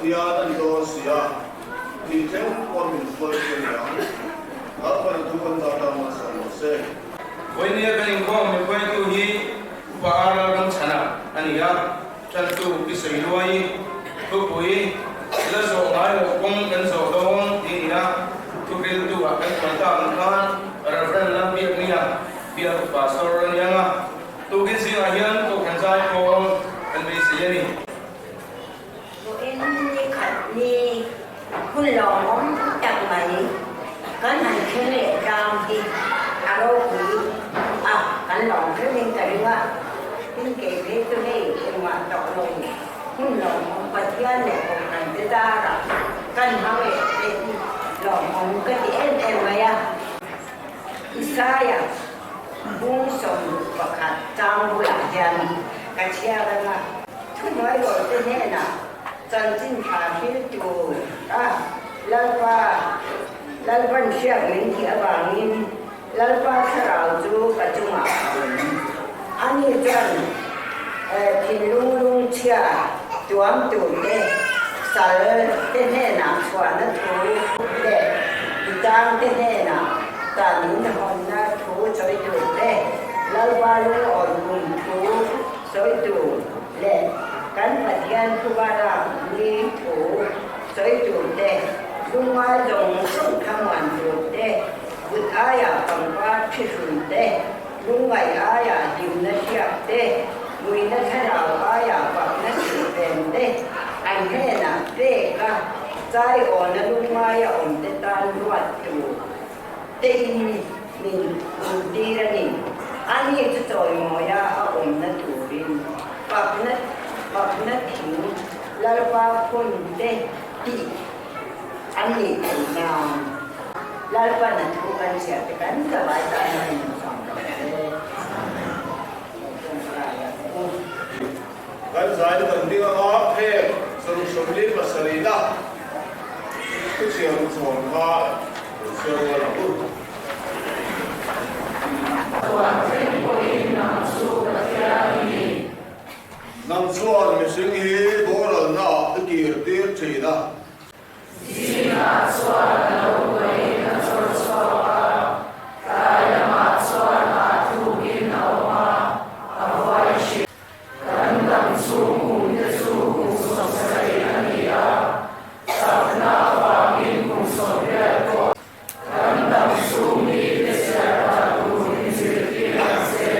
Pathian a ni dawn si a, tih thleng pawn min hruai chu a ni ang. Lalpan a thu kan zah tan malsawm rawh se. Vawinia kan inkhawm mihruaitu hi Upa Arla Ramchhana a ni a, Ṭantu Pi Sawiluai, Thupui, La zawh ngai loh kawng kan zawh dawn tih a ni a, thuhriltu ah kan kal tak ang khan Reverend Lalbiaknia biak Pastor a ni ang a, tukin zingah hian Kohhran zai pawl kan beisei a ni. Vawiin ni khat ni hun lawmawm tak mai kan han thleng leh tlang hi a ropui a, kan lawm hreuhin ka ring a, tin kei phei chu hei engmah tawh lo hun lawmawm Pathian leh Kohhran te darah kan hmang leh te hi lawmawm ka ti em em mai a. Isaia bung 11 chang bulah hian ka chhiar ang a. Thuhnuai rawlte hnenah chanchin tha thil tur a Lalpa Lalpan hriak min tih avangin Lalpa thlarau chu ka chungah a awm. Ani chuan thinlung lungchhia tuam turte sal te hnenah chhuahna thu leh mitangte hnenah tan inhawnna thu sawi turte Lalpa lungawi kum thu sawi tur leh kan Pathian thuba lak ni thu sawi tur te, lungngai zawng zawng thlamuan tur te, kut aiah pangpar thi hrui te, lungngaih aiah hlimna hriak te, nguina thlarau aiah fakna thilhven te an hnenah pek a, chai awna lungngaia awm te tan ruat tur tein min hmuhtir a ni. Ani chu chawimawia a awmna turin fakna fakna thing Lalpa phun te tih an nih theih nan Lalpan a thu kan chhiah te kan zavai tan a in chang lo e. Kan zaina kan ding anga phek 67 na thu chhiar chhawn kha kan chhiar rual ang u. Chuan thleng pawhin nang chu Pathian i ni. Nang chuan mihring hi boralna ah i kir tir thin a. Zingah chuan a lo buaiin a chawr chhuak a, tlai lamah chuan ah thukin a awm a, a vuai thin. Kan dam chhung kum te chu kum 70 a ni a, chakna avangin kum 80 pawh kan dam chhung mi te chhiar dan tur in zirtir ang che.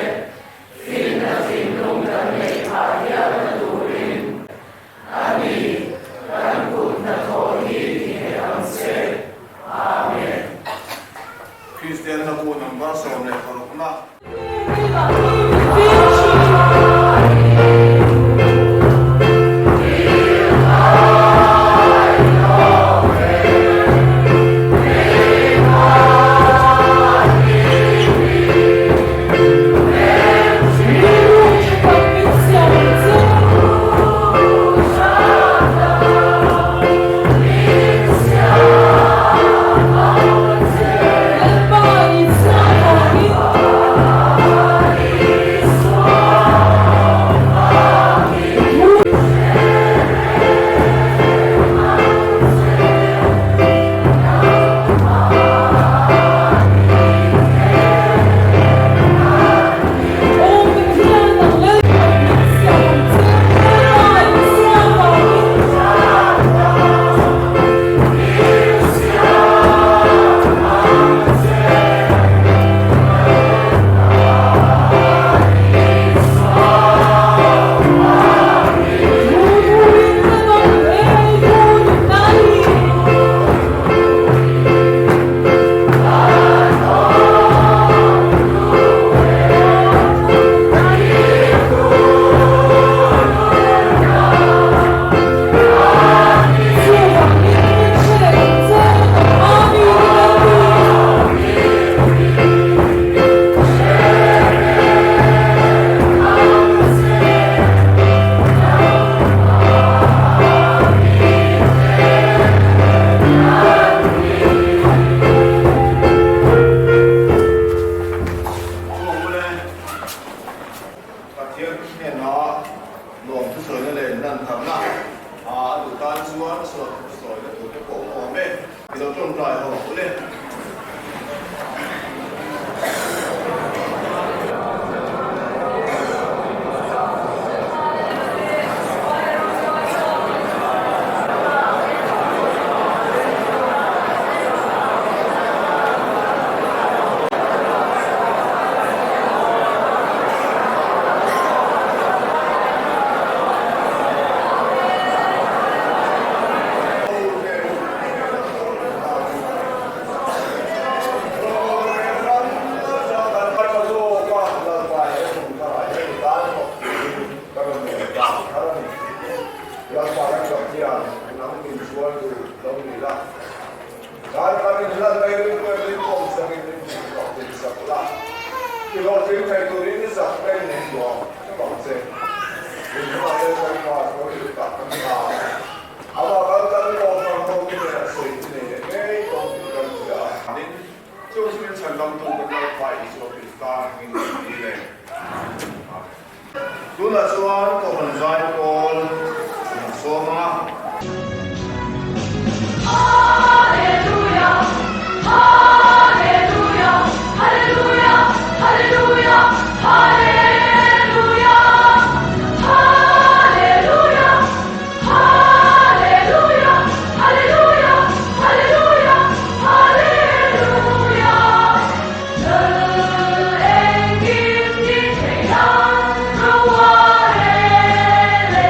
Finna thinlung kan neih phah hialna turin a ni, kan kut hnathawh hi ti nghet ang che. Amen. Kristian hlabu number 16 na. Lo tawngtai ho ang u le. Tunah chuan Kohhran Zaipawl an sawm ang a. Hallelujah, Hallelujah, Hallelujah, Hallelujah, Hallelujah, Hallelujah, Hallelujah, Hallelujah, Hallelujah, Hallelujah. Lal engkim ti thei la, ro a rel e.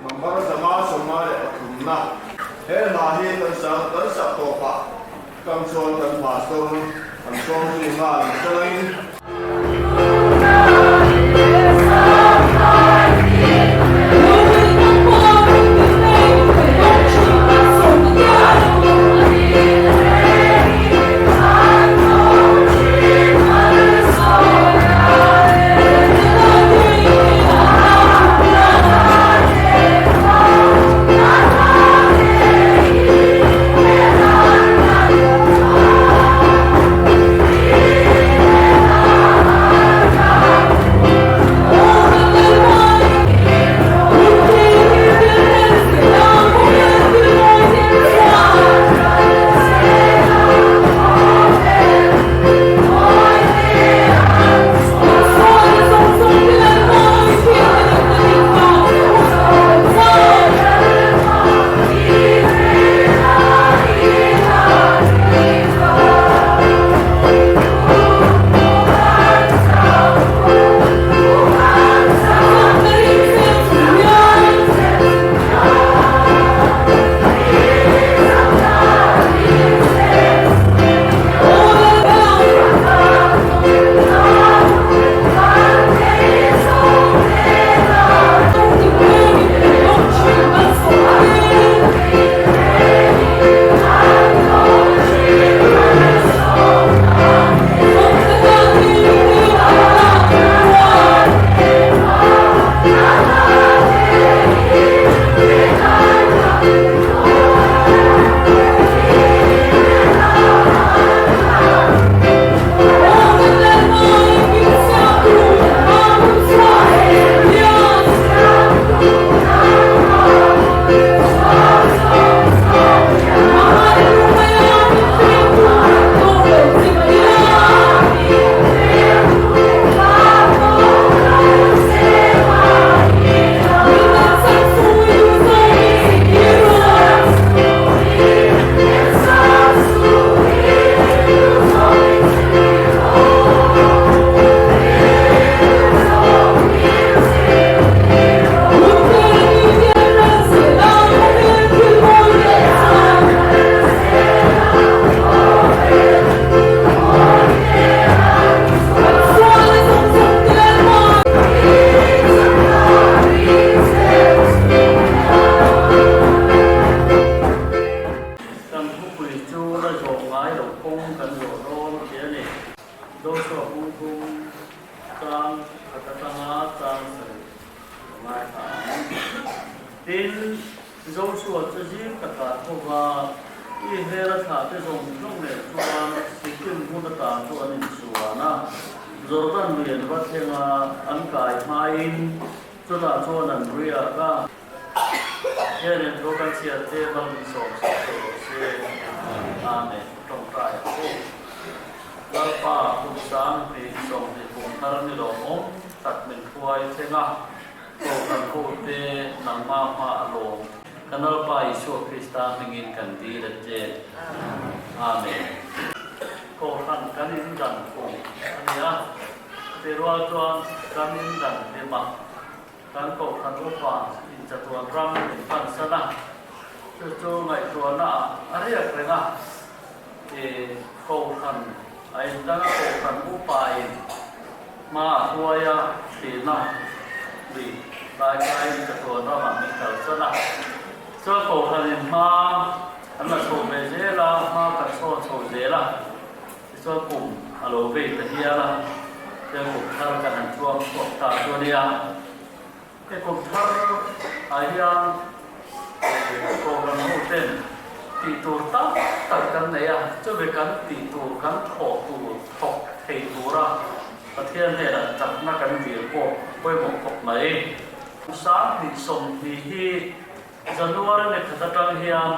Number 553 na he hla hi kan sang kan sak tawpah kam chuan kan pastor kan sawm zui nghal ni changin. Kan thupui chu la zawh ngai loh kawng kan zawh dawn tih a ni. Joshua bungthum chang khat atanga chang sarih ka ngaithla ang. Tin, Joshua chu zing takah tho va, Israel-a thlahte zawng zawng nen chuan Sikkim hmun ata chu an insuan a. Jordan lui an va thleng a, an kai hmain chutah chuan an riak a. Hianin thu kan chhiar te mal min sawm sak thei rawh se. Amen. Tawngtai a pu. Lalpa kum 20 20 kum thar ni lawmawm tak min hruai thleng a, Kohhran ho te nangmah hma a lawm. Kan Lalpa Isua Krista hmingin kan dil a che. Amen. Kohhran kan in dan kum a ni a, chutirual chuan kan in dan hlim a. Kan Kohhran upa in chatuan ram min pan san a, chu chu ngaihtuahna ah a riak reng a, i Kohhran a intang a Kohhran upa in hma a hruai a thihna lui lai kaiin chatuan ram ah min kal san a, chuan Kohhran in hma kan la chho ve zel a, hma kan sawn chho zel a. Tichuan kum a lo vei ta hial a, heng kum thar kan han chuang chhuak ta chu a nia. He kum thar ah hian Kohhran ho ten tih tur tam tak kan nei a, chumi kan tih tur kan thawh tur thawk thei tura Pathian hnenah chakna kan dil pawh pawimawh khawp mai. 2020 hi January ni khat atang hian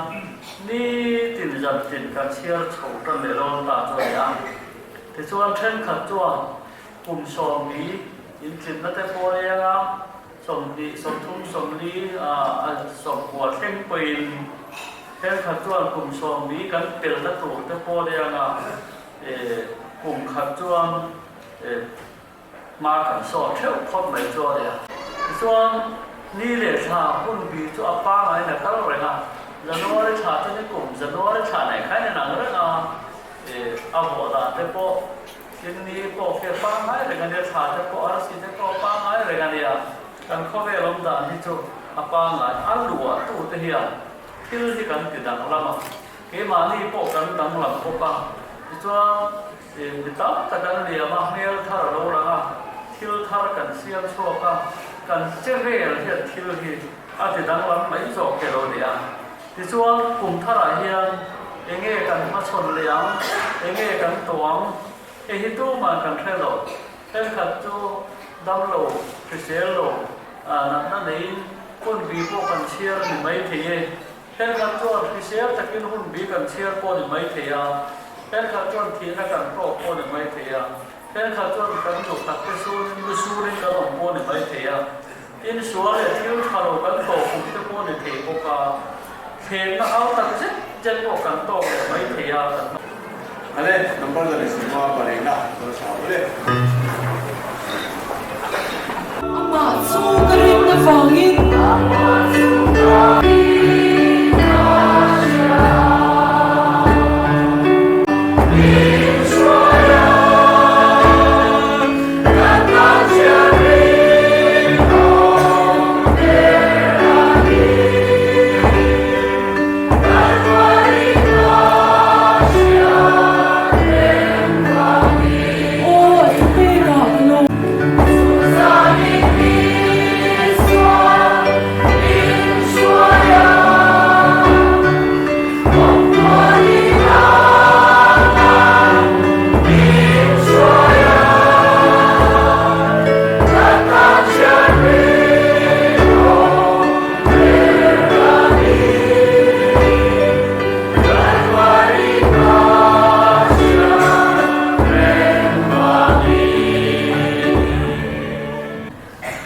nitin zantin kan chhiar chho tan leh dawn ta chu a ni a. Tichuan thenkhat chuan kum sawmli intlinna te pawh a eng a, 20, 30, 40 a sawmkua thleng pawhin thenkhat chuan kum sawmli kan pelna tur te pawh a eng a, kum khat chuan hma kan sawt theuh phawt mai chu a ni a. Tichuan. Ni leh thla hun bi chu a pangaiin a kal reng a, January thla chu ni kum January thla nei khain a nang reng a, a vawh dan te pawh tin ni pawh khi a pangai reng a nia, thla te pawh arsi te pawh a pangai reng a nia, kan khawvel awm dan hi chu a pangai a luah tu te hian thil hi kan ti danglam a, keimahni pawh kan danglam bawk a, tichuan Mi tam tak an liam a, hmel thar a lo lang a, thil thar kan siam chhuak a, kan che vel hian thil hi a ti danglam mai zawk ke lo nia. Tichuan, kum tharah hian enge kan hmachhawn leh ang, enge kan tawh ang, hei hi tumah kan hre lo. Thenkhat chu damlo, hrisel lo, natna neiin hun bi pawh kan chhiar a ni maithei e. Thenkhat chuan hrisel takin hun bi kan chhiar pawh a ni maithei a, thenkhat chuan thihna kan tawk pawh a ni maithei a, thenkhat chuan kan duh tak te surin lu surin kan awm pawh a ni maithei a, tin sual leh thil tha lo kan tawh kum te pawh a ni thei bawk a, thlemna hau tak zet zet pawh kan tawk leh maithei a, kan. Ale, number 105 parihna kan sa ule. Amah chu ka rinna vangin. Amah chu ka rinna hria. Min hruai a, ka tan chian rinawm ber a ni. Ka hruai ka hria reng vangin. Aw, a thupekah ka lawm.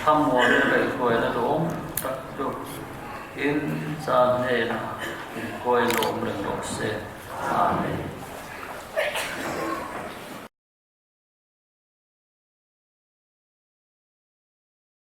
Thlamuan in kaihhruaina duhawm tak chu in chan hnenah inkuai lawm reng rawh se. Amen.